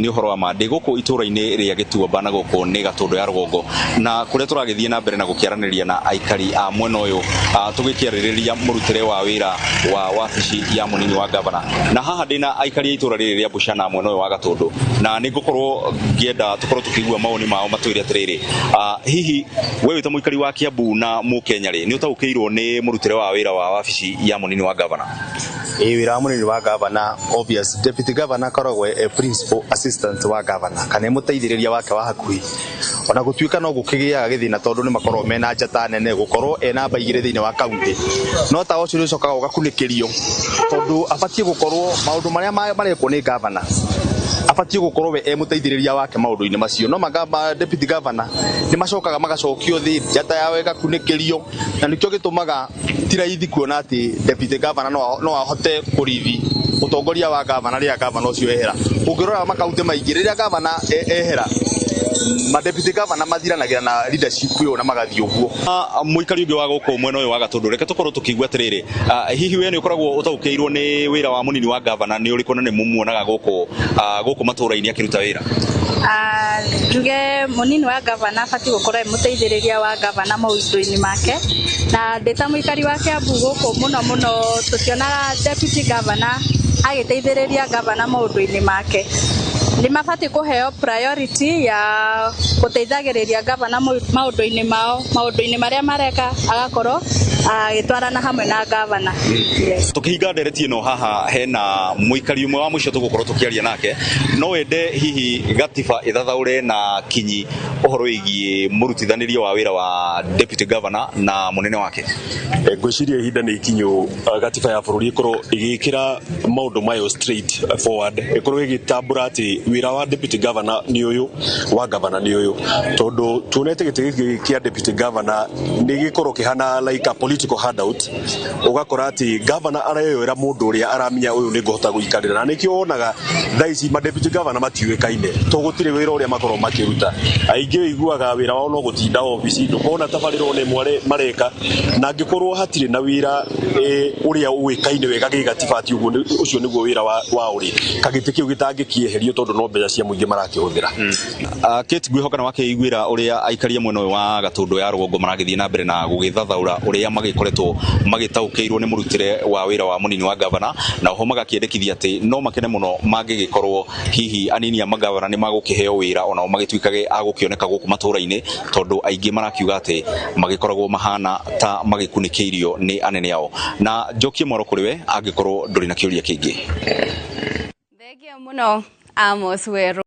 Nĩ ũhoro wa ma ndĩ gũkũ itũũra-inĩ rĩa Gĩtuamba na gũkũ nĩ Gatũndũ ya rũgongo, na kũrĩa tũragĩthiĩ na mbere na gũkĩaranĩria na aikari a mwena ũyũ, tũgĩkĩarĩrĩria mũrutĩre wa wĩra wa wabici ya mũnini wa gavana. Na haha ndĩna aikari a itũũra rĩrĩ rĩa Buchana mwena ũyũ wa Gatũndũ, na nĩ ngũkorwo ngĩenda tũkorwo tũkĩigua mawoni mao matwĩre atĩrĩrĩ, hihi we wĩ ta mũikari wa Kiambu na mũkenya rĩ, nĩ ũtaũkĩirwo nĩ mũrutĩre wa wĩra wa wabici ya mũnini wa gavana? Ĩĩ, wĩra wa mũnini wa gavana, obvious, deputy governor akoragwo e principal assistant wa governor kana e mũteithĩrĩria wake wa hakuhĩ. Ona gũtuĩka no gũkĩgĩaga gĩthĩna tondũ nĩ makoragwo mena njata nene gũkorwo e namba 2 thĩinĩ wa kaunti, no tawa ũcio nĩ ũcokaga ũgakunĩkĩrio tondũ abatiĩ gũkorwo maũndũ marĩa marekwo nĩ governor, abatiĩ gũkorwo we e mũteithĩrĩria wake maũndũ-inĩ macio. No deputy governor nĩ macokaga magacokio thĩ, njata yao ĩgakunĩkĩrio, na nĩkĩo gĩtũmaga ti raithi kuona atĩ deputy governor no ahote kũrithi ũtongoria wa governor rĩrĩa governor ũcio ehera. Ũngĩrora makaunti maingĩ, rĩrĩa governor ehera, ma deputy governor mathiranagĩra na leadership ĩyo na magathiĩ ũguo. Mũikari ũngĩ wa gũkũ mwena ũyũ wa Gatũndũ, reke tũkorwo tũkĩigua atĩrĩrĩ, hihi we nĩ ũkoragwo ũtaũkĩirwo nĩ wĩra wa mũnini wa gavana nĩ ũrĩkũ, na nĩ mũmuonaga gũkũ matũũra-inĩ akĩruta wĩra? Njuge mũnini wa gavana abatiĩ gũkorwo e mũteithĩrĩria wa gavana maũndũ-inĩ make, na ndĩ ta mũikari wa Kiambu gũkũ mũno mũno tũtionaga deputy governor agĩteithĩrĩria gavana maũndũ-inĩ make. Nĩ mabatiĩ kũheo priority ya gũteithagĩrĩria gavana maũndũ-inĩ mao, maũndũ-inĩ marĩa mareka agakorwo agĩtwarana hamwe na gavana. Yes. Tũkĩhinga ndereti ĩno haha, hena mũikari ũmwe wa mũico tũgũkorwo tũkĩaria nake. No wende hihi gatiba ĩthathaũre na kinyi ũhoro wĩgiĩ mũrutithanĩrio wa wĩra wa deputy governor na mũnene wake? Ngwĩciria ihinda nĩ ikinyu gatiba ya bũrũri ĩkorwo ĩgĩkĩra maũndũ mayo straight forward, ĩkorwo ĩgĩtambũra atĩ wĩra wa deputy governor nĩ ũyũ, wa governor nĩ ũyũ, tondũ tuonete gĩtĩ gĩkĩ kĩa deputy governor nĩ gĩkorwo kĩhana like a political handout. Ũgakora atĩ governor areyoera mũndũ ũrĩa aramenya ũyũ nĩ ngũhota gũikarĩra, na nĩkĩo wonaga thaa ici ma deputy governor matiũĩkaine to gũtirĩ wĩra ũrĩa makorwo makĩruta. Aingĩ ũiguaga wĩra wao no gũtinda obici, ndũkona tabarĩra ona ĩmwe mareka. Na angĩkorwo hatirĩ na wĩra ũrĩa ũĩkaine wega gĩgatiba atĩ ũguo ũcio nĩguo wĩra wa ũrĩ kagĩtĩ kĩu gĩtangĩkĩeherio, tondũ no mbeca cia mũingĩ marakĩhũthĩra. Kate, ngwĩhoka nĩ wakĩiguĩra ũrĩa aikari a mwena ũyũ wa Gatũndũ ya rũgongo maragĩthiĩ na mbere na gũgĩthathaũra ũrĩa magĩkoretwo magĩtaũkĩirwo nĩ mũrutĩre wa wĩra wa mũnini wa gavana, na oho magakĩendekithia atĩ no makene mũno mangĩgĩkorwo hihi anini a magavana nĩ magũkĩheo wĩra onao magĩtuĩkage a gũkĩoneka gũkũ matũũra-inĩ, tondũ aingĩ marakiuga atĩ magĩkoragwo mahana ta magĩkunĩkĩirio nĩ anene ao. Na njokie mwaro kũrĩ we angĩkorwo ndũrĩ na kĩũria kĩngĩ. Thengio mũno, Amos Weru.